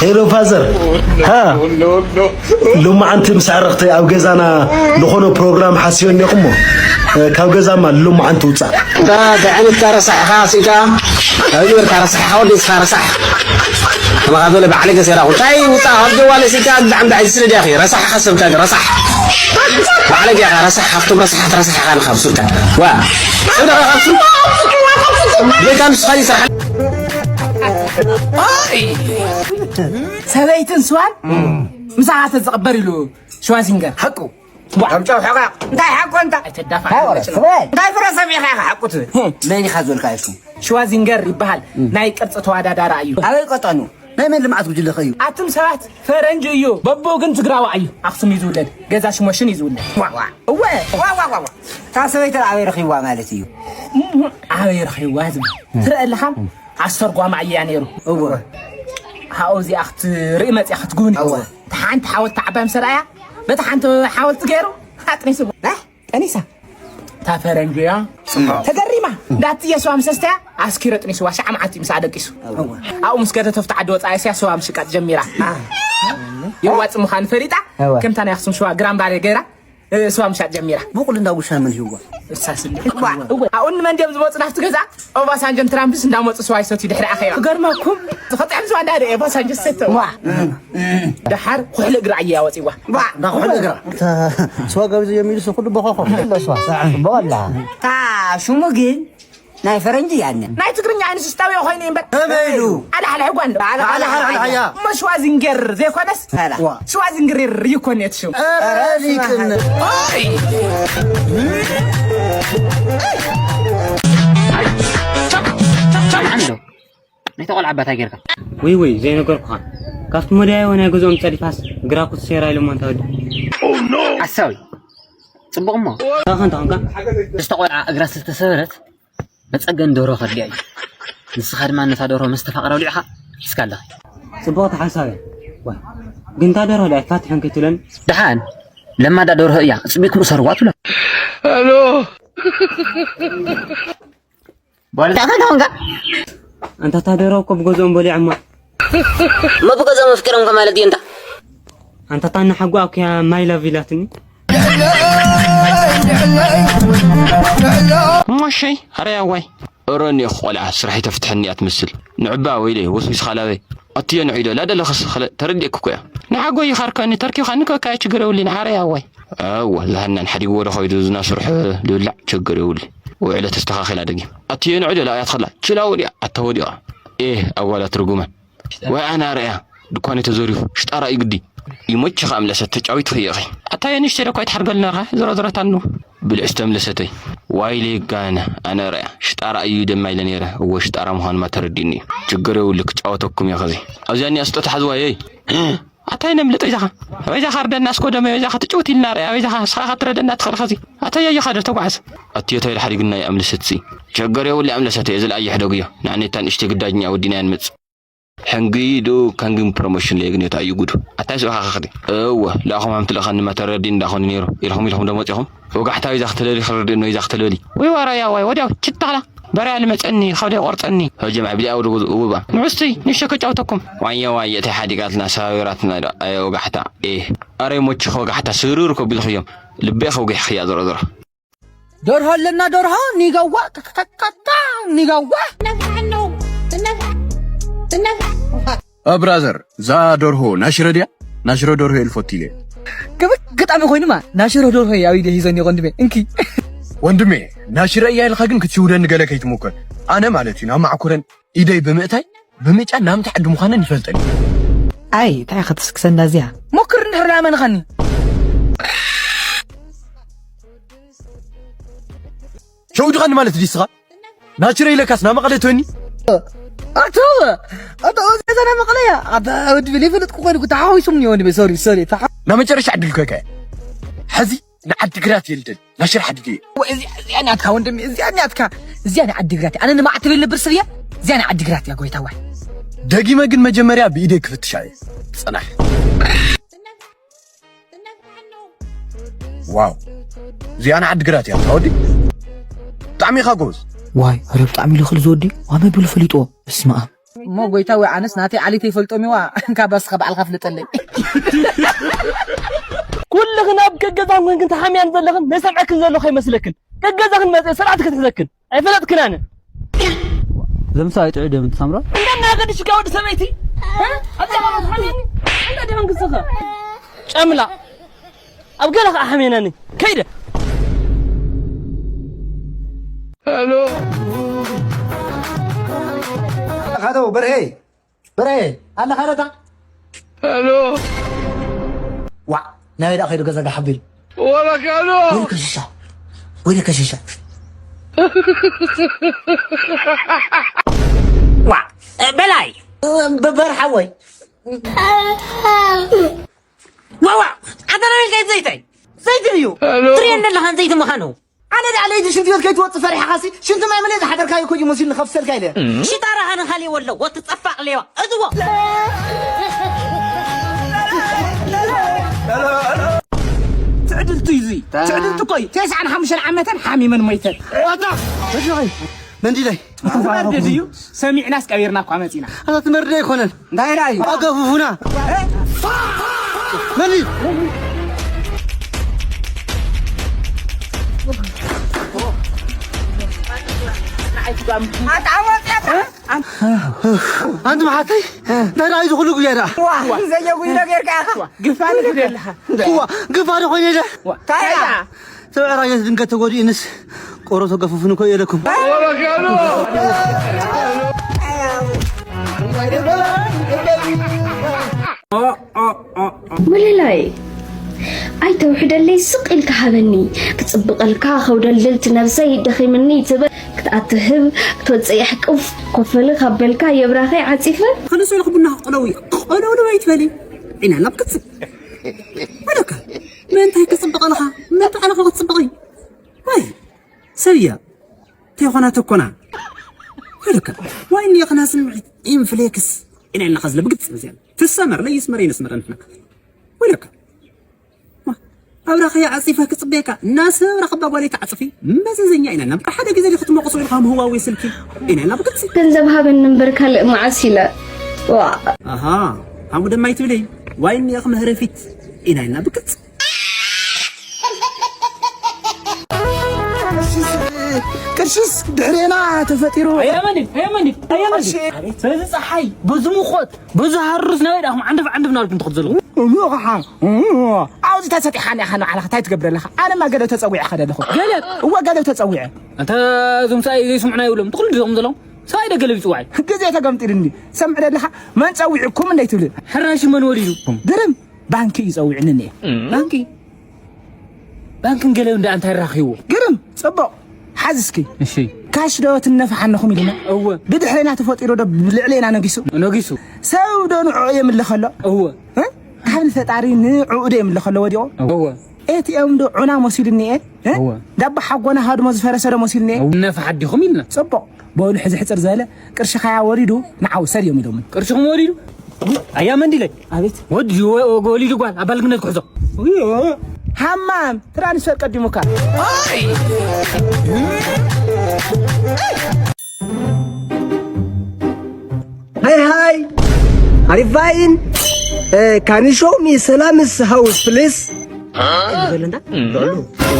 ሄሎ ፋዘር፣ ሃ፣ ሎማዓንቲ ምስ ኣዕርኽተይ ኣብ ገዛና ዝኾነ ፕሮግራም ሓስዮ እኒኹሞ፣ ካብ ገዛማ ሎማዓንቲ ውፃእ። እታ ብዕንካ ረሳሕኻ ስኢካ፣ ኣብ ዝበልካ ረሳሕኻ ወዲ ንስኻ ረሳሕ። ከማኻ ዝበለ ባዕለገ ሴራኹ። እንታይ ውፃእ ካብ ጀዋለ ስኢካ፣ ብጣዕሚ ብዓይ ዝስለ ዲያኺ። ረሳሕኻ ሰብካ ረሳሕ። ባዕለገ ኢኻ ረሳሕ፣ ካብቶም ረሳሓት ረሳሕ ኢኻ ንኻ ብሱልካ። ዋ፣ ስለ ካብ ሱል። ቤካ ንስኻ ይስራሕ። ሰበይትን ስዋን ምሳኻ ተዝቕበር ኢሉ ሽዋዚንገር። ሓቁ። ዋ። ኣምጫው ሕቓቕ። እንታይ ሓቁ ኣንታ? ኣይተዳፋዕ። እንታይ ወረ? ስበይ። እንታይ ፍረ ሰብ ኢኻ ኢኻ ሓቁ ትብል? መን ኢኻ ዝበልካ እሱ? ሽዋዚንገር ይበሃል። ናይ ቅርጺ ተወዳዳሪ እዩ። ኣበይ ቀጠኑ? ናይ መን ልምዓት ጉጅለ ኸዩ? ኣቱም ሰባት ፈረንጂ እዩ። በቦ ግን ትግራዋ እዩ። ኣኽሱም እዩ ዝውለድ። ገዛ ሽሞሽን እዩ ዝውለድ። ዋ፣ ዋ። እወ። ዋ፣ ዋ፣ ዋ፣ ዋ። እታ ሰበይቲ ኣበይ ረኺብዋ ማለት እዩ? እሞ ኣበይ ረኺብዋ ዝብል። ትረአ ኣለኻ? ኣስተርጓማ እያ ነይሩ። እወ። ሃኦ እዚኣ ክትርኢ መፅያ ክትጉብኒ። እወ። እታ ሓንቲ ሓወልቲ ዓባይ ምስ ረኣያ፣ በታ ሓንቲ ሓወልቲ ገይሩ ኣጥኒስዋ። እ? ጠኒሳ። እታ ፈረንጂ እያ። ተገሪማ። እንዳትየ ስዋ ምስ ኣስተያ፣ ኣስኪሩ ኣጥኒስዋ። ሸዓ መዓልቲ ምስ ኣደቂሱ። እወ። ኣብኡ ምስ ከደቶ፣ ኣብቲ ዓዲ ወፃኢ እስያ ስዋ ምሽቃጥ ጀሚራ። የዋፅ ምዃኑ ፈሊጣ፣ እወ። ከምታ ናይ ኣኽሱም ሽዋ ግራምባሬ ገይራ፣ እ፣ ስዋ ምሻጥ ጀሚራ። ብቑል እንዳ ጉሻ መን ሂዋ? እሳ ስለ-፣ እዋ፣ እዋ። ኣብኡ ንመን ድዮም ዝመፁ ናብቲ ገዛ? ኦባሳንጆን ትራምፕስ እንዳመፁ ስዋ ይሰትዩ ድሕሪ ኣኼባ። ክገርመኩም፣ ዝኸጥዕም ስዋ እንዳደየ ኦባሳንጆ ዝሰተ። ዋ። ደሓር ኩሕሊ እግራ ኣየ ያወፅዋ። ዋ። እንዳ ኩሕሊ እግራ። እታ ስዋ ጋቢዙ የሚሉ ስው ኩሉ በኾኾ። ስዋ፣ ጽቡቕ ኣላ። እታ ሽሙ ግን ናይ ፈረንጂ ያነ። ናይ ትግርኛ ኣይንስ ስታዊ ኮይኑ እምበር። ከመይ ኢሉ? ኣላሕላሒ ጓንዶ። ኣላሕላሒ ኣላሕላሒ ኣያ። እሞ ሽዋዚንገር ዘይኮነስ? ኣላ። ዋ። ሽዋዚንግሪር ይኮን የት ሽው። ኧረ ሊቅነት። ኣይ! ቻም፣ ቻም፣ ቻም፣ ዓንዶ። ናይ ተቆልዓ ኣባታ ጌርካ። ወይ ወይ፣ ዘይነገርኩኻ። ካብቲ መዳያዊ ናይ ገዝኦም ጸዲፋስ ግራ ክትሴራ ኢሎሞ እንተ ወዲ። ሓሳዊ። ጽቡቕ እሞ። ካኻ እንተ ኾንካ? ዝተቆልዓ እግራ ዝተሰበረት መጸገን ደርሆ ከድልያ እዩ። ንስኻ ድማ ነታ ደርሆ ምስ ተፋቕረ ኣብሊዕኻ ሒዝካ ኣለኻ። ጽቡቕቲ ሓሳብ እያ። ዋ፣ ግን እታ ደርሆ ድኣ ኣይፋትሕን ከይትብለኒ? ደሓን፣ ለማዳ ደርሆ እያ፣ ጽቢትኩም እሰርዋ ትብሎ። ኣሎ። እንታይ ኾንካ? ኣንታ እታ ደርሆ እኮ ብገዝኦም በሊዖማ። እሞ ብገዝኦም ኣፍቂሮምካ ማለት ድዩ እንታ? ኣንታ እታ እናሓጓ ኣኩያ ማይ ላቭ ኢላትኒ። እሞ እሺ፣ ኣረ ኣዋይ። እረ እኒኦ ቆልዓ ስራሕ ይተፍትሐኒ እያ ትመስል። ንዕባ ወይለይ ወስዊስኻ ላበይ? ኣትዮ ንዒዶ ላደለኽስ ኸለ ተረዲእክ እኮ እያ። ንሓጎይ ይኻርከኒ ተርኪብካኒ ከካየ ችግር የብሉን ኣረ ኣዋይ። እወ፣ ዝሃናን ሓዲግዎ ዶ ኸይዱ ዝናስርሑ ዝብላዕ ችግር የብሉ። ውዕለ ተስተኻኺላ ደጊም። ኣትዮ ንዕዶ ላእያ ትኸላ። ችላ ወዲኣ፣ ኣታ ወዲቓ። ኤህ፣ ኣጓላት ርጉማን። ወይ ኣነ ኣርኣያ፣ ድኳነይ ተዘሪፉ፣ ሽጣራ እዩ ግዲ። ይሞችኻ ኣምለሰት፣ ተጫዊትኺ ኢኺ። ኣታ የንሽተይ ደኳ ይትሓርገልና ኢኻ፣ ዝሮ ዝረታኑ። ብልዕስቲ ኣምለሰተይ። ዋይ ሌጋነ፣ ኣነ ኣርኣያ፣ ሽጣራ እዩ ደማ ኢለ ነይረ። እወ፣ ሽጣራ ምዃኑማ ተረዲእኒ እዩ። ችግር የብሉ፣ ክጫወተኩም እየ ኸዚ። ኣብዚኣ እኒኣ ስጦታ ሓዝዋ፣ የይ። ኣታይ ነምልጥ በይዛኻ፣ በይዛኻ ርደና እስኮ ደመ፣ በይዛኻ ትጭውት ኢልና ርያ፣ በይዛኻ እስኻ ኢኻ ትረደና ትኽእል ኸዚ። ኣታይ ኣየኻ ዶ ተጓዓዝ። ኣትዮ ታይ ሓዲግና ይኣምልሰት ሲ። ሸገር የውል ይኣምለሰት እየ ዝለኣ ይሕደጉዮ። ንዓኔታ ንእሽተይ ግዳጅኛ ወዲና ንመጽእ። ሕንጊ ዶ ካንግን ፕሮሞሽን ለየግኔታ እዩ ጉዱ። ኣታይ ስብኻ ኸኸዲ። እወ፣ ላኹም ሃምትልእኻ ንመተረዲ እንዳኾኑ ነይሩ። ኢልኹም ኢልኹም ዶ መጺኹም? ወጋሕታ ይዛ ክትለሊ ክርድእ ነው ይዛ ክትለሊ። ወይ ዋራያ ዋይ፣ ወዲያው ችት ተኽላ። በርያ ልመጸኒ፣ ኸብደይ ቆርጸኒ። ሆጀም ኣብሊኣ ወደ ውባ። ንዑስቲ፣ ንሸ ከጫውተኩም። ዋየ ዋየ፣ እታይ ሓዲጋትና፣ ሰባቢራትና ዶ፣ ኣየ ወጋሕታ። ኤህ፣ ኣረ ሞችኽ ወጋሕታ፣ ስሩር ከቢልኽዮም። ልበይ ከውጊሕኽያ፣ ዞሮ ዞሮ። ደርሆ ኣለና፣ ደርሆ፣ ኒገዋ፣ ከከከከ፣ ኒገዋ። ትነፍሕ ነው፣ ትነፍሕ፣ ትነፍሕ። እ፣ ብራዘር፣ እዛ ደርሆ ናሽረ ድያ? ናሽረ ደርሆ እየ ልፈቱ ኢለ። ክብ-፣ ገጣሚ ኮይኑማ፣ ናሽረ ደርሆ እየ ኣብ ኢደ ሂዘኒ ወንድሜ፣ እንኪ። ወንድሜ፣ ናሽረ እያ ኢልካ ግን ክትሽውደኒ ገለ ከይትሞክር። ኣነ ማለት እዩ፣ ናብ ማዕኮረን ኢደይ ብምእታይ፣ ብምጫን ናምቲ ዓዲ ምዃነን ይፈልጠኒ። ኣይ፣ እንታይ ክትስክሰና እዚኣ? ሞክር እንድሕር ዳመንኻኒ። ሸውድኻኒ ማለት ድዩ ንስኻ? ናችረ ኢለካስ ናብ መቐለ ትወኒ? ኣቶ፣ ኣቶ፣ እዚ ገዛ ናይ መቐለ እያ። ኣታ ወዲ ብል ይፈልጥኩ ኮይንኩ ተሓዊሱም እኒኦ ወዲ ብል፣ ሶሪ፣ ሶሪ፣ ተሓ- ናብ መጨረሻ ዕድል ኮይካ እያ። ሕዚ ንዓዲግራት እየ ልደሊ። ናሽረ ሓድገ እየ። ወይ እዚ፣ እዚኣ ናትካ ወንድም፣ እዚኣ ናትካ። እዚኣ ናይ ዓዲግራት እያ። ኣነ ንማዕተብ የልብር ስብ እያ። እዚኣ ናይ ዓዲግራት እያ ጎይታ ዋይ። ደጊመ ግን መጀመርያ ብኢደይ ክፍትሻ እየ። ጽናሕ። ዋው፣ እዚኣ ንዓዲ ግራት እያ፣ ወዲ። ብጣዕሚ ኢኻ ጎበዝ። ዋይ፣ ኧረ ብጣዕሚ ኢሉ ክእል ዝወዲ። ዋመ ቢሉ ፈሊጥዎ። በስመ ኣብ። እሞ ጎይታ ወይ ኣነስ ናተይ ዓሊተይ ይፈልጦም ይዋ። እንካ ባስኻ ባዕልካ ፍልጠለይ። ኩልኽን ኣብ ገገዛን ኮንክን ተሓምያን ዘለኽን ነሰምዐክን ዘሎ ከይመስለክን። ገገዛኽን መጽአ ስርዓት ክትሕዘክን ኣይፈለጥክን ኣነ። ዘምሳ ኣይጥዑ ደም ትሳምራ። እንደና ገድሽካ ወዲ ሰበይቲ። እ? ኣብዛ ማለት ሓሚኒ። እንዳ ደም ግስኻ። ጨምላ። ኣብ ገለ ከኣ ሓሜናኒ። ከይደ። ካተው በርሄ፣ በርሄ፣ ኣለኻ ደታ? ሄሎ። ዋ፣ ናይ ደኣ ኸይዱ ገዛ ጋሕ ኣቢሉ። ወላ ካሎ። ወይለ ከሽሻ፣ ወይለ ከሽሻ። ዋ፣ በላይ። በ-፣ በርሓ ወይ። ዋ፣ ዋ፣ ኣታ ናይ ከይት ዘይተይ። ዘይትን እዩ። ሄሎ። ትሪኦ እንደለኻ ዘይቲ ምዃኑ። ኣነ ደኣ ለይቲ ሽንቲ ቤት ከይትወጽእ ፈሪሕኻሲ፣ ሽንቲ ማይ መለይ ዝሓደርካዮ እኮ እዩ መሲሉ ንኸፍሰልካ ኢለ። ሽጣራ ሃነ ሃሊ ወሎ፣ ወቲ ጸፋቕ ሌዋ፣ እዝዎ። ትዕድልቲ እዩ እዚ። ትዕድልቲ እኮ እዩ። ተስዓን ሓሙሽተን ዓመተን ሓሚመን ሞይተን። ኣታ፣ በሻኸይ፣ መንዲለይ። ትመርደድ እዩ። ሰሚዕናስ ቀቢርና እኳ መጺና። ኣታ ትመርደ ኣይኮነን። እንታይ ደኣ እዩ? ኣገፉፉና። መን እዩ? ኣንቲ መሓተይ፣ እንታይ ደኣ እዩ ዝኹሉ ጉያ ደኣ? ዋ፣ ዘየጉይ ነገር ከኣ። ግፋ ንኽደልኻ። እዋ፣ ግፋ ዶ ኮይነ ኢለ? ዋ፣ እንታይ ደኣ? ሰብ ዕራየት ድንገት ተጎዲኡንስ ቆሮ ተገፍፉን እኮ እየ ኢለኩም። ወለላይ፣ ኣይተውሕደለይ፣ ስቕ ኢልካ ሃበኒ። ክጽብቐልካ፣ ከውደልድል፣ እቲ ነብሰይ ደኺምኒ ትብል፣ ክትኣትህብ፣ ክትወጽእ የሕቅፍ፣ ኮፈሊ ካብ በልካ፣ የብራኸይ ዓጺፈ። ክልሱ ኢልኩ ቡና ክጥለው እዩ። ቆለው ዶ ኣይትበሊ? ዒና ናብ ክትጽብ። ወለካ፣ ምእንታይ ክጽብቐልኻ? ምእንታይ ኣነ ክትጽብቕ እዩ? ዋይ፣ ሰብያ፣ ተይኾና ተኮና። ወይለካ፣ ዋይ እኒኦ ኸና ስምዒት፣ ኢንፍሌክስ፣ ኢና ኢልና ኸዝለ ብግጽ ብዚያ። ትሰመር፣ ለይስመር፣ ይንስመር፣ እንትና። ወይለካ፣ ዋ፣ ኣብራኸያ ዓጺፋ ክጽበየካ፣ እናሰብ ረኸባ ጓለይ ተዓጽፊ፣ መዘዘኛ ኢና ኢልና። ብሓደ ግዜ ክትመቑሱ ኢልካ ምህዋዊ ስልኪ፣ ኢና ኢልና ብግጽ። ገንዘብ ሃበኒ እምበር ካልእ መዓስ ኢለ። ዋ። ኣሃ፣ ሃሙ ደማይ ትብለይ፣ ዋይ እኒኦ ኸ መህረፊት፣ ኢና ኢልና ብግጽ። ቅርሽስ ድሕሬና ተፈጢሩ። ኣየመኒ፣ ኣየመኒ፣ ኣየመኒ። እሺ። ኣቤት፣ በዚ ጸሓይ፣ በዚ ሙቐት፣ በዚ ሃሩርስ ናበይ ደኣኹም ዓንደፍ ዓንደፍ እናበልኩም ትኸዱ ዘለኹም? እሞ ኸዓ፣ እሞ፣ ኣብዚ ተሰጢሓኒ ኢኻ ንባዕልኻ እንታይ ትገብር ኣለኻ? ኣነማ ገለ ተጸዊዐ ኸደ ኣለኹ። ገለ? እወ፣ ገለ ተጸዊዐ። ኣንታ እዞም ሰብኣይ ዘይስምዑና ይብሎም፣ ትኽሉ ድዞም ዘለኹም? ሰብኣይ ደ ገለ ይጽዋዕ? ግዜ ተገምጢሉኒ። ሰምዕ ደለኻ? መን ጸዊዕኩም እንደይትብል። ሕራይ ሽመን ወሊዱ። ግርም። ባንኪ እዩ ጸዊዕኒ እኒኤ። ባንኪ? ባንክን ገለ እንዳ እንታይ ራኺቡ? ግርም፣ ጽቡቕ። ሓዝ እስኪ። እሺ። ካሽ ዶ ትነፍሓንኹም ኢሉና? እወ። ብድሕሬና ተፈጢሩ ዶ ብልዕሌና ነጊሱ? ነጊሱ። ሰብ ዶ ንዕኡ የምልኽ ኣሎ? እወ። እ? ካብ ንፈጣሪ ንዕኡ ዶ የምልኽ ኣሎ ወዲቑ? እወ። ኤቲኤም ዶ ዑና መሲሉኒ እየ? እ? እወ። ዳባ ሓጎና ሃድሞ ዝፈረሰ ዶ መሲሉኒ እየ? እወ። ነፍሓት ዲኹም ኢልና። ጽቡቕ። በሉ ሕዚ ሕጽር ዝበለ ቅርሽኻያ ወሪዱ ንዓው ሰድዮም ኢሎምኒ። ቅርሽኹም ወሪዱ? ኣያ መንዲለይ። ኣቤት። ወዲ ወ-፣ ወ-፣ ወሊዱ ጓል ኣብ ባልግነት ክሕዞ። ውዮ። ሃማም ትራንስፈር ቀዲሙካ። Hi, hi. Are you fine? Uh, can you show me Salam's house, please?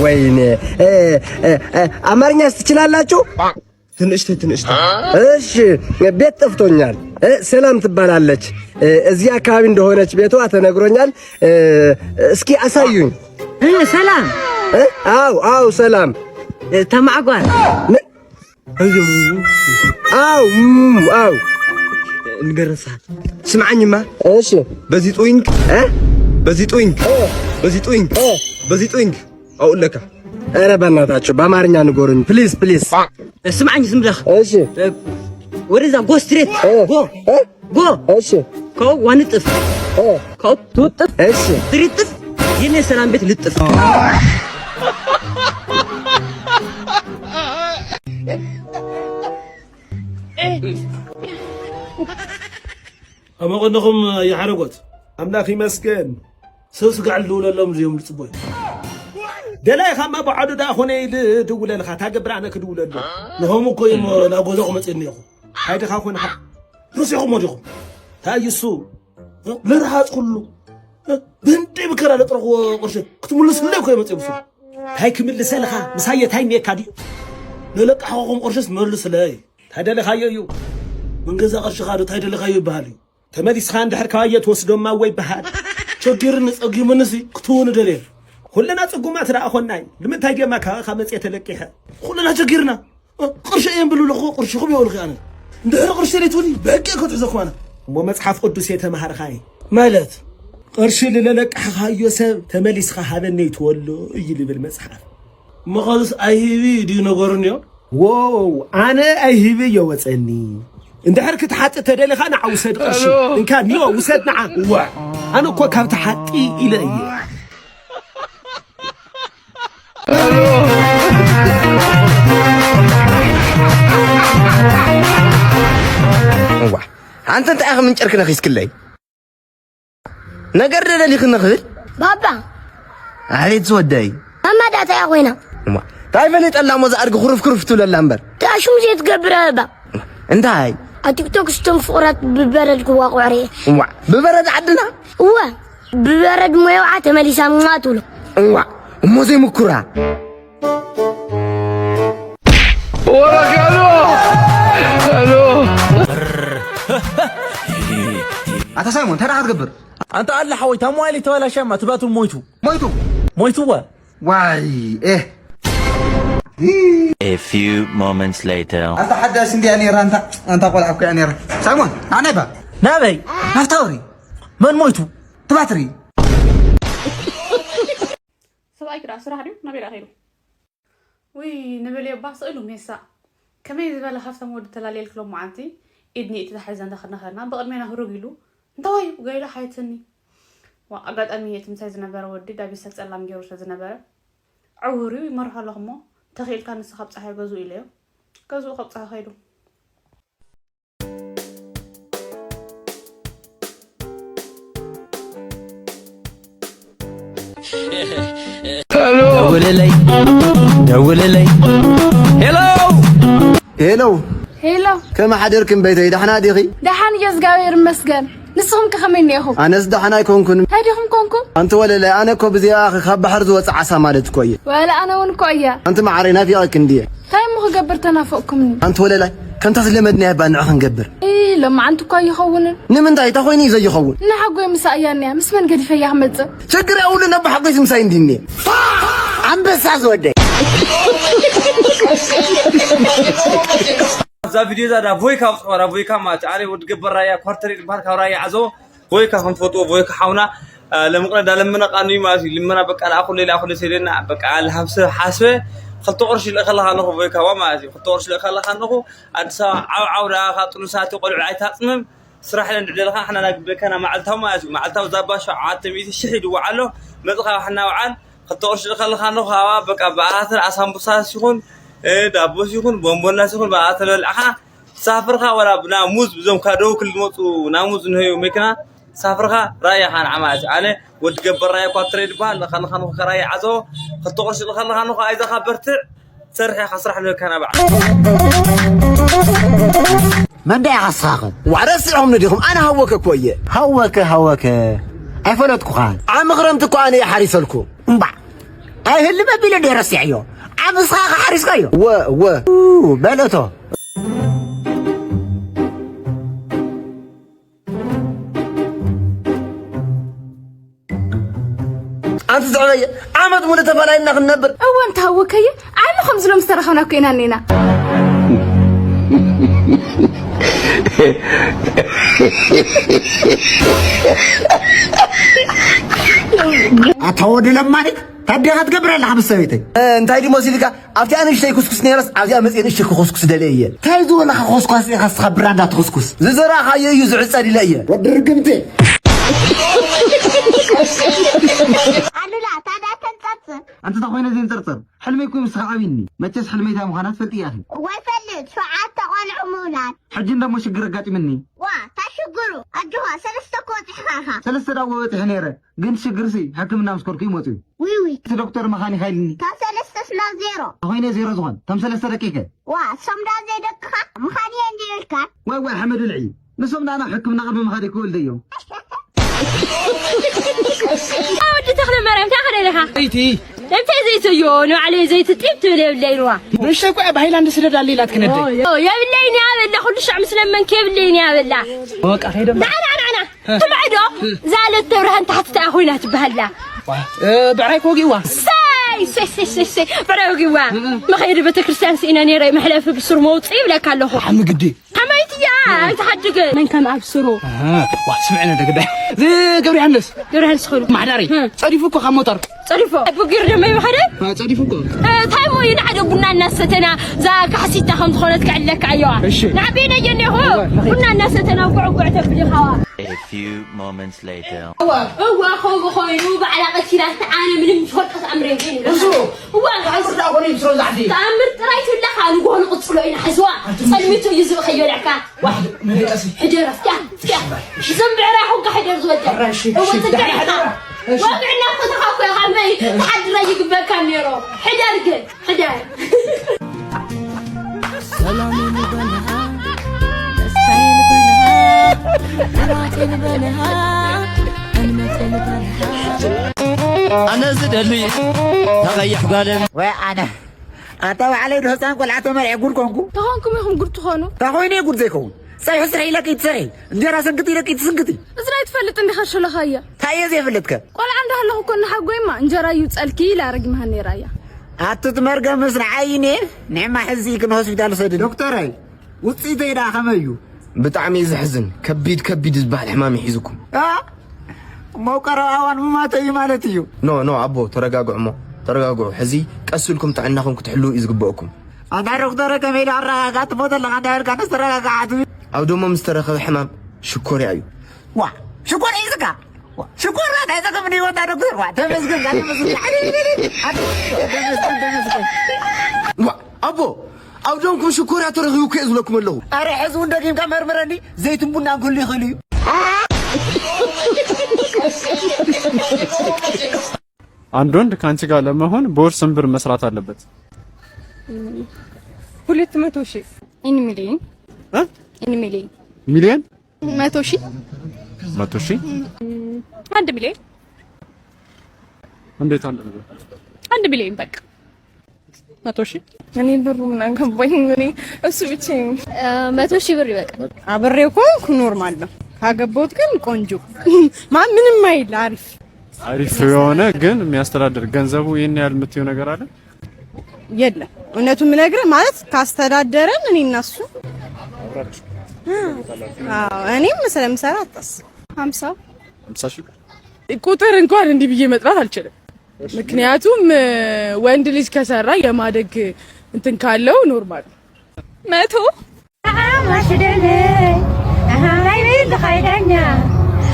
ወይኔ። እ፣ እ፣ እ፣ አማርኛስ ትችላላችሁ? ትንሽ ትንሽ። እሺ፣ ቤት ጠፍቶኛል። እ፣ ሰላም ትባላለች። እ፣ እዚህ አካባቢ እንደሆነች ቤቷ ተነግሮኛል። እ፣ እስኪ አሳዩኝ። እ፣ ሰላም። እ፣ አው አው፣ ሰላም። እ፣ ተማዕጓል። ምን? አው፣ ም፣ አው። ንገረሳ። ስምዓኝማ። እሺ። በዚህ ጡንቅ፣ እ? በዚህ ጡንቅ፣ እ። በዚህ ጡንቅ፣ እ። በዚህ ጡንቅ። አውለካ። ኧረ በእናታችሁ በአማርኛ ንገሩኝ፣ ፕሊዝ፣ ፕሊዝ። ስምዓኝ ዝም ብለኻ። እሺ። ወደዛ ጎ ስትሬት። እ። ጎ። እ? ጎ። እሺ። ከው ዋንጥፍ። እ። ከው ትውጥፍ። እሺ። ትሪጥፍ። የኔ ሰላም ቤት ልጥፍ። ኣብ መቐንኹም የሓረጎት። ኣምላኽ ይመስገን። ሰብ ስጋዕ ልድውለሎም እዮም ልጽቦ እዩ። ደላይ ኻማ ብዓዱ ደኣ ኾነ ኢል ድውለልኻ፣ ታገብር ኣነ ክድውለሉ። ንሆም እኮ እዮም ናብ ገዛኹ መጽእኒ ኢኹ። ሓይድኻ ኮንኻ። ረሲዕኹሞ ዲኹም? እንታይ እዩ እሱ? ለረሃጽ ኩሉ ብህንደይ ብከራ ለጥረኽዎ ቅርሺ ክትምልስለይ እኮ ይመጽእ ብሱ። እንታይ ክምልሰልኻ? ምሳየ እንታይ እኒኤካ ድዩ? ለለቃሕኹም ቅርሽስ መልስለይ። እንታይ ደለኻዮ እዩ? መንገዛ ቅርሽኻ ዶ እንታይ ደለኻዮ ይበሃል እዩ? ተመሊስኻ እንድሕር ካባየ ትወስዶማ ወይ ይበሃል። ቸጊርኒ ጸጊሙንሲ ክትውን ደልየ። ኩልና ጽጉማት ደኣ ኾናይ። ንምንታይ ድየማ ካባኻ መጽየ ተለቂሐ? ኩልና ቸጊርና። ቅርሺ እየን ብሉ ኣለኹ፣ ቅርሽኹም የውልኺ ኣነ። እንድሕር ቅርሺ ዘይትውኒ ብሕቂ እኮ ትሕዘኩም ኣነ። እሞ መጽሓፍ ቅዱስ የተማሃርኻይ? ማለት? ቅርሺ ልለለቃሕኻዮ ሰብ ተመሊስኻ ሃበኒ ይትወሎ እዩ ልብል መጽሓፍ። እሞ ኸዝስ ኣይሂቢ ድዩ ነገሩ እኒኦ? ዎው፣ ኣነ ኣይሂቢ እዮ ወጸኒ። እንድሕር ክትሓጢ ተደሊኻ ንዓ ውሰድ ቅርሺ። ኣሎ። እንካ ኒዮ ውሰድ ንዓ። ዋ። ኣነ እኮ ካብ ትሓጢ ኢለ እየ። እዋ፣ ኣንተ እንታይ ኢኺ ምንጭርኪ ነኺስክለይ? ነገር ደደሊኺ ንኽብል? ባባ። ኣቤት ዝወደይ። ማማ ዳታ እያ ኮይና። እዋ፣ እንታይ ፈሊጠላ እሞ ዝኣድጊ ኩርፍ ኩርፍ ትብለላ እምበር። ዳሽም ዘይትገብር ኣባ። እንታይ? ኣብ ቲክቶክ ስቶም ፍቑራት ብበረድ ክዋቑዕ ርኤ። እዋ፣ ብበረድ ዓድና? እወ። ብበረድ ሞየውዓ ተመሊሳ ምዋ ትብሎ። እዋ፣ እሞ ዘይምኩራ። ወረጋሎ! ኣሎ! ኣታ ሳይሞን፣ እንታይ ደኣ ክትገብር? ኣንታ ኣላ ሓወይ፣ እታ ሞባይል ተበላሽያ እማ፣ እቲ ባትሪ ሞይቱ። ሞይቱ? ሞይቱ እወ። ዋይ፣ ኤህ። A few moments later. ኣንታ ሓዳሽ እንድያ ነይራ፣ ኣንታ፣ ኣንታ ቆልዓ እኮ እያ ነይራ። ሳይሞን፣ ንዓናይ ባ። ናበይ? ናብታ ወሪ። መን ሞይቱ? እቲ ባትሪ። ሰብኣይኪ ደኣ ስራሕ ድዩ? ናበይ ደኣ ከይዱ? ውይ፣ ንብል እባ ስቕ ኢሉ ሜሳ። ከመይ ዝበለ ሃፍታም ወዲ ተላልየልኪ ሎማዓንቲ? ኢድ ንኢድ ተታሒዘን ተኸናኸና፣ ብቕድሜና ህሩግ ኢሉ፣ እንታዋይ እዩ? ገይሉ ሓየትኒ። ዋ፣ ኣጋጣሚ እቲ ምሳይ ዝነበረ ወዲ ዳቢሰ ጸላም ገይሩ ስለ ዝነበረ፣ ዕውር እዩ፣ ይመርሖ ኣለኹ እሞ፣ እንተኽኢልካ ንስኻ ኣብጽሓዮ ገዝኡ ኢለዮ። ገዝኡ ከብጽሖ ከይዱ። ደውልለይ፣ ደውልለይ። ሄሎ! ሄሎ! ሄሎ! ከመይ ሓደርክን ቤተይ? ደሕና ዲኺ? ደሓን እየ፣ እግዚኣብሔር ይመስገን። ንስኹም ከ ከመይ እኒኤኹም? ኣነስ ደሓን ኣይኮንኩን። እንታይ ዲኹም ኮንኩም? ኣንቲ ወለላይ፣ ኣነ እኮ ብዚኣኺ ካብ ባሕሪ ዝወጽእ ዓሳ ማለት እኮ እየ። ወላ ኣነ እውን እኮ እየ። ኣንቲ መዓረይ፣ ናፊቐኪ እንድየ። እንታይ እሞ ክገብር ተናፈቕኩምኒ? ኣንቲ ወለላይ፣ ከምታ ዝለመድናያ እባ ንዑ ክንገብር። ኢ፣ ሎማዓንቲ እኮ ኣይኸውንን። ንምንታይ? እንታይ ኮይኑ እዩ ዘይኸውን? ንሓጎይ ምሳእ እያ እኒኣ። ምስ መን ገዲፈያ ክመጽእ? ችግር የብሉን፣ ኣቦ ሓጎይስ ምሳይ እንድየ እኒአ። ኣንበሳ ዝወደይ። እዛ ቪድዮ እዛ ዳ ቮይካ ኣውፅኦ፣ ዳ ቮይካ ማለት እዩ። ኣነ ወዲ ገበር ራያ ኳርተር ይበሃል፣ ካብ ራያ ዓዘቦ። ቮይካ ከም ትፈልጥዎ፣ ቮይካ ሓውና፣ አ፣ ለምቅነ ዳ ለምነ ቃኑ እዩ ማለት እዩ። ልመና በቃ፣ ለኣኹለይ፣ ለኣኹለይ ሰይደና፣ በቃ፣ ለሃብሰ ሓስበ፣ ክልተ ቅርሺ ልእኸለኻ ኣለኹ፣ ቮይካ ዋ ማለት እዩ። ክልተ ቅርሺ ልእኸለኻ ኣለኹ፣ ኣዲስ ኣበባ ዓው ዓው ዳ፣ ካብ ጥኑሳት ቆልዑ ኣይታጽምም፣ ስራሕ ኢለን ድዕደልኻ፣ ንሕና ናግደካ ና መዓልታዊ ማለት እዩ። መዓልታዊ ዛባ ሸውዓተ ሚእቲ ሽሕ ይድዋዕ ኣሎ፣ መጽኻ ሕና ውዓል፣ ክልተ ቅርሺ ልእኸለኻ ኣለኹ፣ ሃባ፣ በቃ፣ ብኣተን ኣሳምቡሳስ ይኹን፣ እ፣ ዳቦስ ይኹን፣ ቦምቦላስ ይኹን፣ ብኣተን በልዕኻ፣ ሳፍርኻ፣ ወላ ብና ሙዝ፣ ብዞም ካደው ክል ዝመጹ ና ሙዝ እንሀዩ መኪና፣ ሳፍርኻ፣ ራያ ኻን ዓማት፣ ኣነ ወዲ ገበር ራያ ኳትረ ይድበሃል፣ ለኻ፣ ለኻ፣ ለኻ፣ ራያ ዓዞ፣ ክልተ ቅርሺ ልእኸለኻ ኣለኹ፣ ኣይዛኻ በርትዕ፣ ሰርሕ ኢኻ ስራሕ ንበካ ናብዓ። መን ዳ ኢኻ ንስኻ ኸ? ዋዕ ረሲዕኹምኒ ዲኹም? ኣነ ሃወከ እኮ እየ። ሃወከ፣ ሃወከ። ኣይፈለጥኩኻን። ዓሚ ክረምቲ እኮ ኣነ እየ ሓሪሰልኩ። እምባዕ። ኣይህልም ኣቢለ እንደ ረሲዐዮ። ዓሚ ንስኻ ኢኻ ሓሪስካዮ። ወ፣ ወ። ኡ፣ በለቶ። ኣንቲ ዝዕበየ ዓመት ሙሉእ ተፈላሊና ክንነብር። እወ፣ እንተ ሃወከየ፣ ዓሚ ከምዚ ሎም ዝተረኸብና እኮ ኢና እኒና። ኣታ ወዲ ለማኒት፣ ታዲያ ክትገብር ኣለኻ ምስ ሰበይተይ? እ፣ እንታይ ድዩ መሲልካ? ኣብቲኣ ንእሽተይ ኩስኩስ ነይረስ፣ ኣብዚኣ መፅየ ንእሽተይ ክኹስኩስ ደልየ እየ። እንታይ ዝበልኻ ኮስኳስ ኢኻ እስኻ ብራንዳ ትኹስኩስ? ዝዘራእኻዮ እዩ ዝዕፀድ ኢለ እየ። ወዲ ርግምቲ። ኣሉላ፣ ታዲያ ተንፀርፅር። ኣንተ ተኾይነ ዘይንፀርፀር። ሕልመይ እኮ ምስኻ ዓብይኒ። መቸስ ሕልመይ እንታይ ምዃና ትፈልጢ እያ ኢኺ። ወይ ፈልጥ፣ ሸውዓተ ቆልዑ ምውላድ። ሕጂ እንደሞ ሽግር ኣጋጢምኒ። ዋ፣ እንታይ ሽግሩ? ኣጆኻ፣ ሰለስተ እኮ በፂሕኻ ኢኻ። ሰለስተ ዳቦ በፂሐ ነይረ። ግን ሽግርሲ ሕክምና ምስ ከድኩ እዩ መፅዩ። ዊዊ። እቲ ዶክተር መኻኒኻ ኢልኒ። ካብ ሰለስተ ስላ ዜሮ። ተኾይነ ዜሮ ዝኾን፣ ከም ሰለስተ ደቂከ። ዋ፣ ሶምዳ ዘይደቅኻ፣ መኻኒ እንዲ ኢልካ። ዋይ፣ ዋይ፣ ሓመድ ብልዒ። ንሶም ደኣ ናብ ሕክምና ቅድሚ ምኻድ ይክወልደ እዮም። ወዲ ተኽለ ማርያም እንታይ ከደለኻ? ዘይቲ። እንታይ ዘይትዮ ንባዕለይ ዘይቲ ጢብ ትብል የብለይ ንዋ። ንእሽተይ እኮ እያ ብሃይላንድ ስደዳለይ ኢላት ክነደይ። የብለይን እያ በላ ኩሉ ሻዕ ምስ ለመንክ የብለይን እያ በላ። በቃ ከይደ እምበር። ንዓ ንዓ ንዓ ንዓ ትምዕዶ ዛለት ተብርሃን ታሕቲ ተኣ ኮይና ትበሃላ። ብዕራይ ኮጊዋ። ሰይ ሰይ ሰይ ሰይ ሰይ ብዕራይ ወጊዋ። መኸይዲ ቤተክርስትያን ስኢነ ነይረ መሕለፊ ብስሩ መውፅኢ ይብለካ ኣለኹ። ሓሚ ግዲ። ሓማይትያ ኣይትሓድግ መን ከም ኣብስሩ። ዋ ስምዕነ ደግዳይ። ገብረ ዮሃንስ። ገብረ ዮሃንስ ኸሉ። ማሕዳሪ። ጸዲፉ እኮ ካብ ሞተር። ጸዲፎ። ብጊር ደመይ መኸደ። ጸዲፉ እኮ። እንታይ ሞ ይንዓደ ቡና እናሰተና ዛ ካሕሲታ ከም ዝኾነት ክዕለካ ኣየዋ። እሺ። ንዓበይ ነየኔኹ ቡና እናሰተና ጉዕጉዕ ተብሊኻዋ። A few moments later. እዋ ከምኡ ኮይኑ ባዕላ ቀቲላ ኣነ ምንም ዝፈልጦ ተኣምር የብለይን። እሱ እዋ ተኣምር ደኣ ኮነ ይብስሮ ዛዕፊ። ተኣምር ጥራይ ትብለኻ ንጎሆ ንቕጽሎ ኢና ሕዝዋ ጸልሚቱ እዩ ዝብኸዮ ለካ። መለቀሲ ሕደር ኣፍትያ ኣፍትያ እዞም ብዕራይ ኹንካ ሕደር ዝወደ ሕራይ እሺ፣ እወ እሺ፣ ጽድቅ ደሓን ኢኻ ሕደር። እሺ። ወግዕና ኮተኻ እኮ ኢኻ እመይ ተሓድራ ይግበካ ነይሮ። ሕደር ግን ሕደር ሰላሜን በልሃ ደስታዬን በልሃ ኩራቴን በልሃ እምነቴን በልሃ ኣነ ዝደሊ ተቐይሕ ጓልን ወይ ኣነ ኣታ ባዕለይ ዶ ህፃን ቆልዓ ተመርዐ ጉድ ኮንኩ። ተኾንኩም ኢኹም ጉድ ትኾኑ። እንታይ ኮይነ ጉድ ዘይከውን? ፀብሒ ስርሒ ኢለኪ ትሰርሒ፣ እንጀራ ሰንክቲ ኢለኪ ትስንክቲ። እዚ ናይ ትፈልጥ እንዲኻ ሸለኻያ። እንታይ እየ ዘይፈልጥከ? ቆልዓ እንዳሃለኹ እኮ እናሓጎይማ እንጀራ ይውፀልኪ ኢላ ረጊማሃኒ ነይራያ። ኣቲ ትመርገምስ ንዓይ እኔ ንዕማ ሕዚ ክንሆስፒታል ውሰድኒ። ዶክተረይ፣ ውፅኢተይ ደኣ ከመይ እዩ? ብጣዕሚ እዩ ዘሕዝን። ከቢድ ከቢድ ዝበሃል ሕማም እዩ ሒዙኩም። አ? መውቀሮ ኣዋን ምማተ እዩ ማለት እዩ። ኖ ኖ ኣቦ ተረጋግዑ እሞ ተረጋግዑ። ሕዚ ቀስ ኢልኩም ጥዕናኹም ክትሕልዉ እዩ ዝግበአኩም። ኣንታ ዶክተረ ከመይ ኢለ ኣረጋግኣ ትሞት ኣለኻ እንታይ ኢልካ ነስ ተረጋግዓ ትብል። ኣብ ደሞ ምስ ተረኸበ ሕማም ሽኮርያ እዩ። ዋ ሽኮር እዩ ዝካ ሽኮር ናይ ዘገምን ህይወታ ዶክተር ዋ ተመስገን ተመስገን ተመስገን ተመስገን ዋ ኣቦ ኣብ ደምኩም ሽኮርያ ተረኺቡ እኮ እየ ዝብለኩም ኣለኹ። ኣረ ሕዚ እውን ደጊምካ መርምረኒ ዘይትን ቡናን ክህሉ ይኽእል እዩ። አንድ ወንድ ከአንቺ ጋር ለመሆን በወር ስንት ብር መስራት አለበት? ሁለት መቶ ሺህ። ኢን ሚሊዮን እ? ኢን ሚሊዮን ሚሊዮን መቶ ሺህ መቶ ሺህ አንድ ሚሊዮን እንዴት አንድ ሚሊዮን? አንድ ሚሊዮን በቃ መቶ ሺህ እኔ ብሩ ምን አገባኝ? እኔ እሱ ብቻ መቶ ሺህ ብር ይበቃል። አብሬው ከሆንኩ ኖርማል ነው። ካገባሁት ግን ቆንጆ ማ ምንም አይል አሪፍ አሪፍ የሆነ ግን የሚያስተዳድር ገንዘቡ ይህን ያህል የምትይው ነገር አለ? የለም። እውነቱን የምነግርህ ማለት ካስተዳደረን እኔ እና እሱ አዎ፣ እኔም ስለምሰራ አታስብ። ሀምሳ ቁጥር እንኳን እንዲህ ብዬ መጥራት አልችልም። ምክንያቱም ወንድ ልጅ ከሰራ የማደግ እንትን ካለው ኖርማል። መቶ ማሽደለይ ኣሃ ናይ ቤት ዝኸይደኛ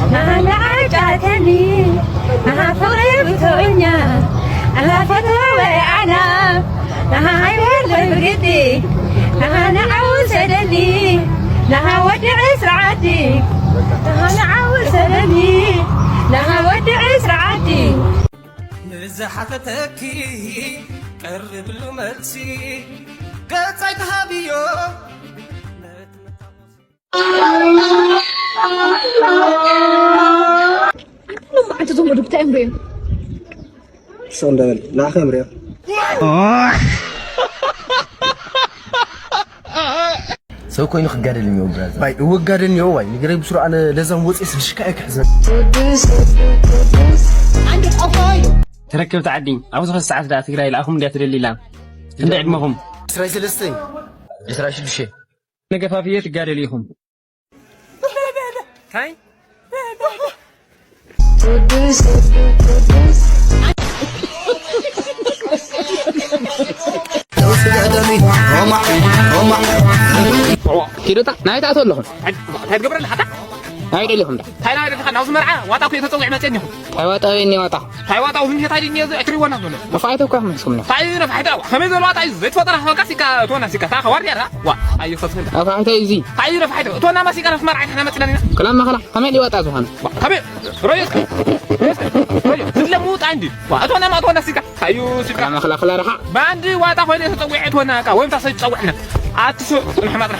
ኣሃ ንዓጫተኒ ኣሃ ፍቕሪ ብትኦኛ ኣሃ ፈትወ ኣና ኣሃ ኣይወርደይ ብግዲ ኣሃ ንዓው ሰደኒ ናሃ ወዲ ዕስራ ዓዲ ኣሃ ንዓው ሰደኒ ናሃ ወዲ ዕስራ ዓዲ ንዝሓተተኪ ቀርብሉ መልሲ ገጻይ ተሃብዮ ሎም በዓልቲ እዞም ወዲ እንታይ እዮም ሪኦም ሰው እንደበል ናኸም ሪኦ ሰብ ኮይኑ ክጋደል እኒኦ ብራዘር። ባይ እወጋደል እኒኦ ዋይ ንገረይ ብስሩ ኣነ ለዛም ወፅኤ ስድሽካ እየ ክሕዘን። አንድ ቆፎይ ተረከብቲ ዓዲ ኣብ ዝኾነ ሰዓት ደኣ ትግራይ ልኣኹም እንድያ ትደሊ ኢላ። ክንደይ ዕድመኹም? ዕስራን ሰለስተን። ዕስራን ሽዱሽተን። ነገፋፍየ ትጋደሉ ኢኹም። ኪዶታ ናይ ተኣቶ ኣለኹም እንታይ ትገብረኒ ሓታ ናይ ደሊኹም ዳ እንታይ ናይ ደሊኻ ናብዚ መርዓ ዋጣ እኮ ተጸዊዕ መጽእ እኒኹም እንታይ ዋጣ ወይ እኒ ዋጣ እንታይ ዋጣ ውህን ሸታ ድኝ እዚ እትሪወና ዘሎ መፋይቶ እኮ መስኩም ነው እንታይ ረፋሕታ ከመይ ዘሎ ዋጣ እዩ ዘይትፈጠራ ወቃ ሲካ እቶና ሲካ ታኻ ዋርያ ዋ ኣዩ ፈስን መፋይቶ እዚ እንታይ ረፋሕታ እቶና ማሲካ ናብዚ መርዓ ኢና መጽና ዲና ክላም ማኸላ ከመይ ሊዋጣ ዝኾነ ከመይ ሮዮ እስከ ሮዮ እስከ ሮዮ ዝለሙ ውጣ እንዲ እቶና ማእቶና ሲካ ኣዩ ሲካ ክላም ማኸላ ክላ ረሓ ባንዲ ዋጣ ኮይነ ተጸዊዐ እቶና ቃ ወይም ታሰ ጸውዕነ ኣትሱ ምሕማጥና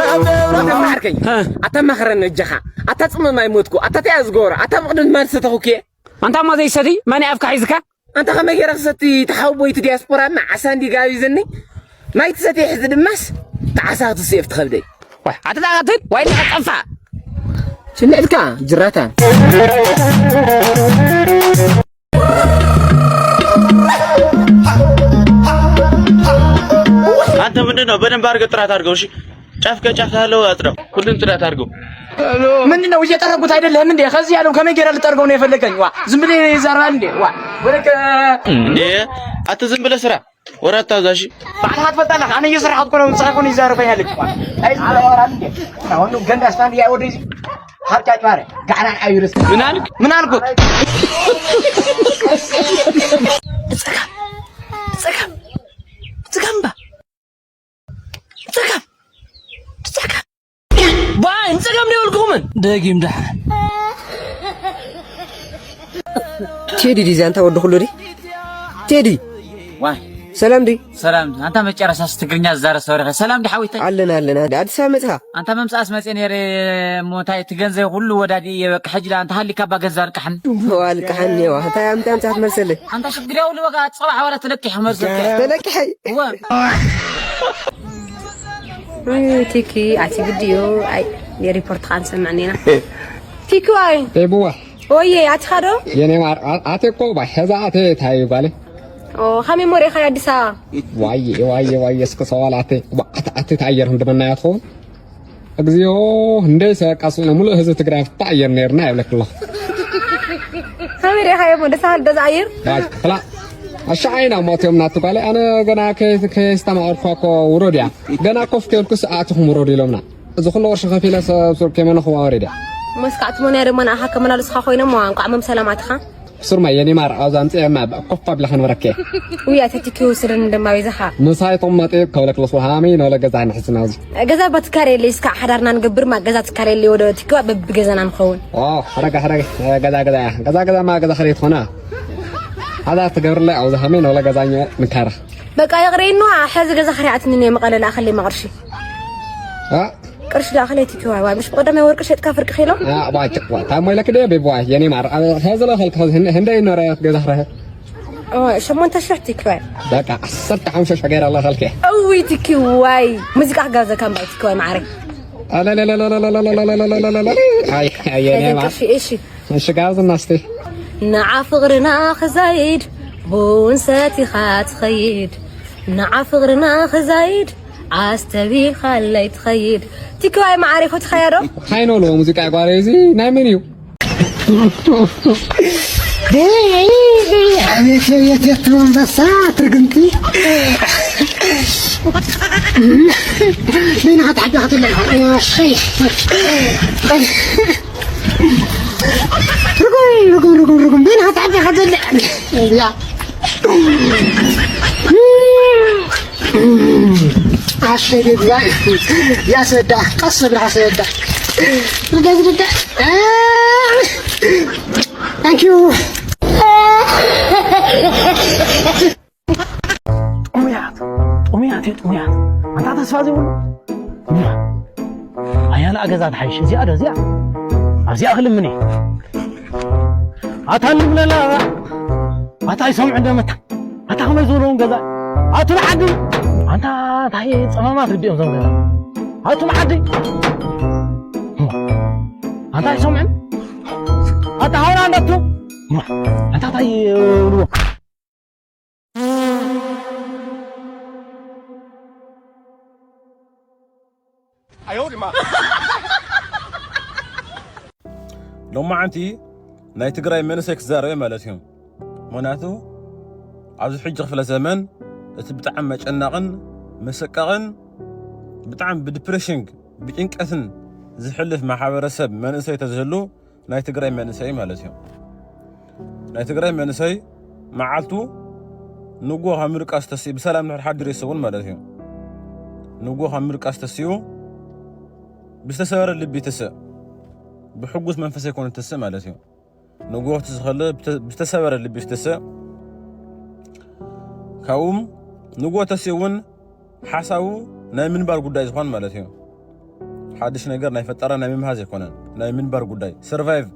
ኣተማሓርከኝ። ኣተማኽረኒ እጃኻ። ኣታ ጽምም ኣይሞትኩ። ኣታ ተያ ዝገብሮ። ኣታ ብቕድሚ ማን ሰተኹኪ? ኣንታ እሞ ዘይሰቲ መን ኣፍካ ሒዝካ? ኣንታ ከመይ ገይረ ክሰቲ ተሓውቦይቲ ዲያስፖራ ማ ዓሳ እንዲ ጋቢዝኒ? ማይ ትሰቲ ሕዚ ድማስ ተዓሳ ክትስኤፍ ትኸብደይ። ዋይ ኣተታኻትን ዋይ ተኸጠፋ። ሽንዕትካ ጅራታ። አንተ ምንድን ነው? በደንብ አድርገህ ጥራት አድርገው። እሺ፣ ጫፍ ከጫፍ ያለው አጽዳው። ሁሉን ጽዳት አድርገው። ምንድን ነው እየጠረጉት አይደለህም እንዴ? ከዚህ ያለው ከመንገድ ልጠርገው ነው የፈለገኝ። ዋ ዝም ብለህ ይዘራል እንዴ? ዋ ወለከ እንዴ አትዝም ብለህ ስራ። ወረ አታብዛ። እሺ፣ ባዕልኻ ትፈልጣለህ። ኣነ እየሰራሕኩ እኮ ነው። ንስኻ እኮ ነው ይዛረፈኝ ያለች። ዋ አይ ዝም ብለህ ያወራል እንዴ? አሁን ገንዳ ስታንድ ያ ወደዚህ ሀብታ ጫረ ጋራ አይርስ ምን አልክ? ምን አልኩት? ብጸጋም ብጸጋም ብጸጋም እምባ ብጸጋም ደጊም ደሓን። ቴዲ ዲዚ ኣንታ ወዲ ኩሉ ዲ ቴዲ ዋይ ሰላም ዲ ሰላም፣ ኣንታ መጨረሻስ ትግርኛ ዝዛረብ ሰው ረኸ። ሰላም ዲ ሓዊታይ። ኣለና ኣለና። ኣዲስ ኣበባ መጽኻ? ኣንታ መምጻእስ መጽእ ነይረ እሞ እንታይ እቲ ገንዘብ ኩሉ ወዳዲ እየ። በቃ ሕጂ ዳ ኣንታ ሃሊካ ባ ገንዘብ ኣርቅሓኒ። ዋልቅሓኒ ዋ። እንታይ ኣምታ ኣምታ ትመልሰለይ? ኣንታ ሽግር የብሉ። በቃ ጽባሕ ወረ ተለቂሕ መርሰከ ተለቅሐይ። እወ ቲኪ ኣቲ ግዲዮ ኣይ የሪፖርት ኻን ሰምዕኒና ቲኪ ዋይ ኤቡዋ ኦየ ኣቲኻ ዶ የኔ ማር አ- ኣቴ እኮ ባይ ሄዛ ኣቴ ታይ ባለ ኦ ኻሜ ሞሬኻ ኣዲስ ኣበባ ዋየ ዋየ ዋየ እስከ ሰዋል ኣቴ ዋ- ኣተ ኣቴ ታየር ህንድመናያ ትኸውን እግዚኦ እንደ ሰቃስ ሙሉእ ህዝብ ትግራይ ፍታ ኣየር ነርና ይብለክ ኣለኹ ኻሜ ሬኻ የሞ ደሳሃል ደዛ ኣየር ባጅ ክላ ኣሻዓይና ሞትዮም ናቱ ጓለ ኣነ ገና ከ- ከየስተማቐርኳ እኮ ውረድ እያ ገና ኮፍ ከልኩስ ኣትኹም ውረዱ ኢሎምና እዚ ኩሉ ቅርሺ ከፊለ ሰብ ሱር ከመነ ክዋ ወሪደ መስካዕ ትሞንያ ድማ ንኣኻ ከመላልስኻ ኮይኖም ዋ እንቋዕ መም ሰላም ኣትኻ ሱርማ የኔ ማር ኣብዚ ኣምፅኤማ ኮፍ ኣብላ ከንበረከ ውያ ተቲኪ ውስድን ድማ ቤዛኻ ምሳይ ጦመጤ ከብለክ ለስዋ ሃመይ ነለ ገዛ ንሕስና እዚ ገዛ ባትካር የለይ እስካ ሓዳርና ንገብር ማ ገዛ ትካር የለይ ወደ ቲኪዋ በብገዛና ንኸውን ኦ ረጋ ረጋ ገዛ ገዛ ገዛ ገዛ ማ ገዛ ከሬት ኾና ሓዳር ትገብርለ ኣብዚ ሃመይ ነለ ገዛኛ ንካራ በቃ ይቕረይኑ ሕዚ ገዛ ክሪኣትኒ እየ መቐለ ለኣኸለይ መቕርሺ አ ቅርሺ ለኣኸለይ ቲኪዋ ዋ ምሽ ብቐዳማይ ወርቂ ሸጥካ ፍርቂ ኺሎ አ ባጭ ዋ ታሞ ኢለክ ደ ቤቧ የኔ ማር ሀዚ ለኸልክ ህንደ ይኖረ ገዛ ክረህ ሸሞንተ ሽሕ ቲኪዋ በቃ ዓሰርተ ሓሙሽተ ሸገር ኣለኸልክ እውይ ቲኪዋይ ሙዚቃ ክጋብዘካ እምበኣር ቲኪዋይ ማዕረ ኣይ የኔ ማር እሺ እሺ እሺ ጋብዝ እናስቲ ንዓ ፍቕርና ክዛይድ ቡን ሰቲኻ ትኸይድ ንዓ ፍቕርና ክዛይድ ኣስተቢኻለይ ትኸይድ ቲኪዋይ መዓሪ ፈትኻያ ዶ ሃይኖሎ ሙዚቃ ጓረ እዚ ናይ መን እዩ አቤት የቤት የቱ አንበሳ ትርግምቲ ምን ሀት ሀጃ ሀት ሸይ ርጉም ርጉም ርጉም ርጉም ምን ሀት ሀጃ ሀት ያ አሸይ ቤት ያስረዳ ቀስ ብለህ አስረዳ እንደዚህ ብቻ Thank you. ጥሙያት ጥሙያት እየ ጥሙያት ኣንታ ተስፋ ዘይብሉ ኣያና ገዛ ትሓይሽ እዚኣ ዶ እዚኣ ኣብዚኣ ክልምን እየ ኣታ ልምነላ ኣታ ይሰምዑ እንደመታ ኣታ ከመይ ዝበለዎም ገዛ ኣቱ ንዓዲ ኣንታ እንታይ ፀማማት ግዲኦም ዞም ገዛ ኣቱ ንዓዲ ኣንታ ይሰምዑ ኣታ ሃውና እንደቱ ኣንታ እንታይ ይብልዎ ሎማዓንቲ ናይ ትግራይ መንእሰይ ክዛረበ ማለት እዩ። ምክንያቱ ኣብዚ ሕጂ ክፍለ ዘመን እቲ ብጣዕሚ መጨናቕን መሰቀቕን ብጣዕሚ ብዲፕሬሽን ብጭንቀትን ዝሕልፍ ማሕበረሰብ መንእሰይ ተዝህሉ ናይ ትግራይ መንእሰይ ማለት እዩ። ናይ ትግራይ መንእሰይ መዓልቱ ንጎ ካብ ምድቃስ ተሲኡ ብሰላም ንድሕር ሓዲሩ ይስውን ማለት እዩ። ንጎ ካብ ምድቃስ ተሲኡ ብዝተሰበረ ልቢ ትስእ፣ ብሕጉስ መንፈስ ኣይኮነ ትስእ ማለት እዩ። ንጎ ትስኸለ ብተ- ብዝተሰበረ ልቢ ትስእ። ካብኡም ንጎ ተሲኡ እውን ሓሳቡ ናይ ምንባር ጉዳይ ዝኾን ማለት እዩ። ሓድሽ ነገር ናይ ፈጠራ ናይ ምምሃዝ ኣይኮነን፣ ናይ ምንባር ጉዳይ ሰርቫይቭ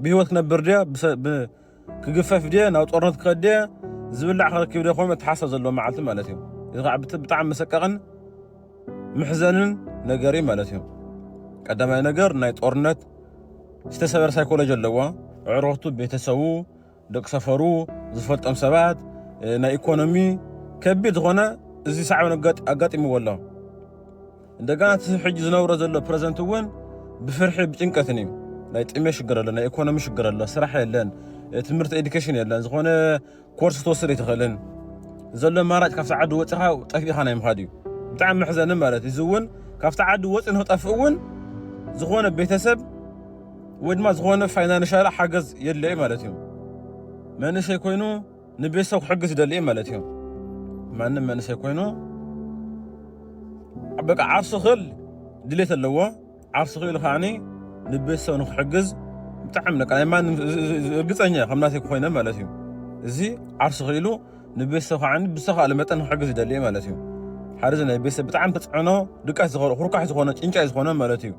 ብህይወት ክነብር ድየ ብሰ- ብ- ክግፈፍ ድየ ናብ ጦርነት ክኸድ ድየ ዝብላዕ ክረክብ ድየ ኮይኑ እቲ ሓሳብ ዘለዎ መዓልቲ ማለት እዩ። እዚ ከዓ ብት- ብጣዕሚ መሰቀቕን ምሕዘንን ነገር እዩ ማለት እዩ። ቀዳማይ ነገር ናይ ጦርነት ዝተሰበረ ሳይኮሎጂ ኣለዎ። ኣዕሩኽቱ፣ ቤተሰቡ፣ ደቂ ሰፈሩ፣ ዝፈልጦም ሰባት፣ ናይ ኢኮኖሚ ከቢድ ዝኾነ እዚ ሳዕቤን ኣጋጢምዎ ኣሎ። እንደገና እቲ ሕጂ ዝነብሮ ዘሎ ፕረዘንት እውን ብፍርሒ ብጭንቀትን እዩ። ናይ ጥሜት ሽግር ኣሎ፣ ናይ ኢኮኖሚ ሽግር ኣሎ፣ ስራሕ የለን፣ ትምህርቲ ኤዱኬሽን የለን፣ ዝኾነ ኮርስ ክትወስድ ኣይትኽእልን። ዘሎ ኣማራጭ ካብቲ ዓዲ ወፂኻ ጠፊእኻ ናይ ምኻድ እዩ። ብጣዕሚ መሕዘኒ ማለት እዩ። እዚ እውን ካብቲ ዓዲ ወፂኡ ንክጠፍእ እውን ዝኾነ ቤተሰብ ወይ ድማ ዝኾነ ፋይናንሻል ሓገዝ የድልዮ ማለት እዩ። መንእሰይ ኮይኑ ንቤተሰብ ክሕግዝ ይደሊ ማለት እዩ። ማንም መንእሰይ ኮይኑ በቃ ዓርሱ ክእል ድሌት ኣለዎ። ዓርሱ ክእል ከዓኒ ንቤተሰብ ንክሕግዝ ብጣዕሚ በቃ ናይ ማንም እርግፀኛ ከም ናተይ ኮይነ ማለት እዩ። እዚ ዓርሱ ክኢሉ ንቤተሰብ ከዓ ብዝተኻለ መጠን ክሕግዝ ይደሊ ማለት እዩ። ሓደ ናይ ቤተሰብ ብጣዕሚ ተፅዕኖ ድቃስ ዝኮነ ኩርካሕ ዝኮነ ጭንጫይ ዝኮነ ማለት እዩ።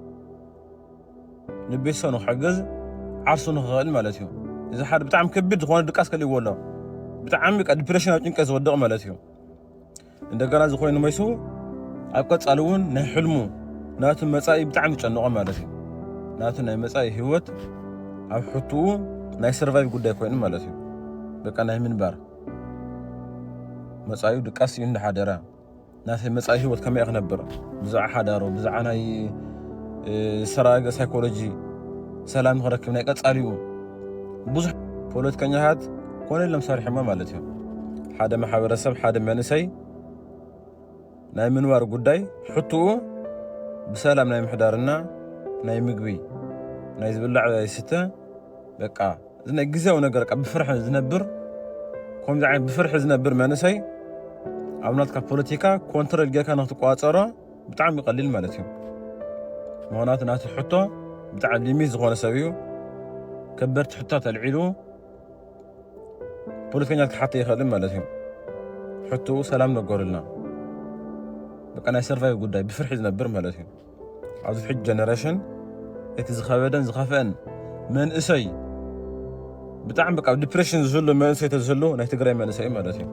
ንቤተሰብ ንክሕግዝ ዓርሱ ንክኽእል ማለት እዩ። እዚ ሓደ ብጣዕሚ ከቢድ ዝኮነ ድቃስ ከልእዎ ኣሎ። ብጣዕሚ ዲፕሬሽን ኣብ ጭንቀት ዝወድቕ ማለት እዩ። እንደገና ዝኾይኑ መይሱ ኣብ ቀፃሊ እውን ናይ ሕልሙ ናቱ መፃኢ ብጣዕሚ ዝጨንቆ ማለት እዩ። ናቱ ናይ መፃኢ ህይወት ኣብ ሕትኡ ናይ ሰርቫይቭ ጉዳይ ኮይኑ ማለት እዩ። በቃ ናይ ምንባር መፃዩ ድቃስ እዩ እንዳሓደረ ናተይ መፃኢ ህይወት ከመይ ክነብር ብዛዕ ሓዳሩ ብዛዕ ናይ ሰራገ ሳይኮሎጂ ሰላም ንክረክብ ናይ ቀፃሊኡ ብዙሕ ፖለቲከኛታት ኮነ ኢሎም ሰሪሖሞ ማለት እዩ። ሓደ ማሕበረሰብ ሓደ መንእሰይ ናይ ምንባር ጉዳይ ሕትኡ ብሰላም ናይ ምሕዳርና ናይ ምግቢ ናይ ዝብላዕ ስተ በቃ እዚ ናይ ግዜያዊ ነገር በቃ ብፍርሒ ዝነብር ከምዚ ዓይነት ብፍርሒ ዝነብር መንእሰይ ኣብ ናትካ ፖለቲካ ኮንትሮል ጌርካ ንክትቋፀሮ ብጣዕሚ ቀሊል ማለት እዩ። ምክንያቱ ናቲ ሕቶ ብጣዕሚ ሊሚት ዝኾነ ሰብ እዩ። ከበድቲ ሕቶታት ኣልዒሉ ፖለቲከኛት ክሓተ ይኽእል ማለት እዩ። ሕትኡ ሰላም ነገሩልና በቃ ናይ ሰርቫይቭ ጉዳይ ብፍርሒ ዝነብር ማለት እዩ። ኣብዚ ሕጂ ጀነሬሽን እቲ ዝኸበደን ዝኸፍአን መንእሰይ ብጣዕሚ በቃ ዲፕሬሽን ዝህሉ መንእሰይ ተዝህሉ ናይ ትግራይ መንእሰይ ማለት እዩ።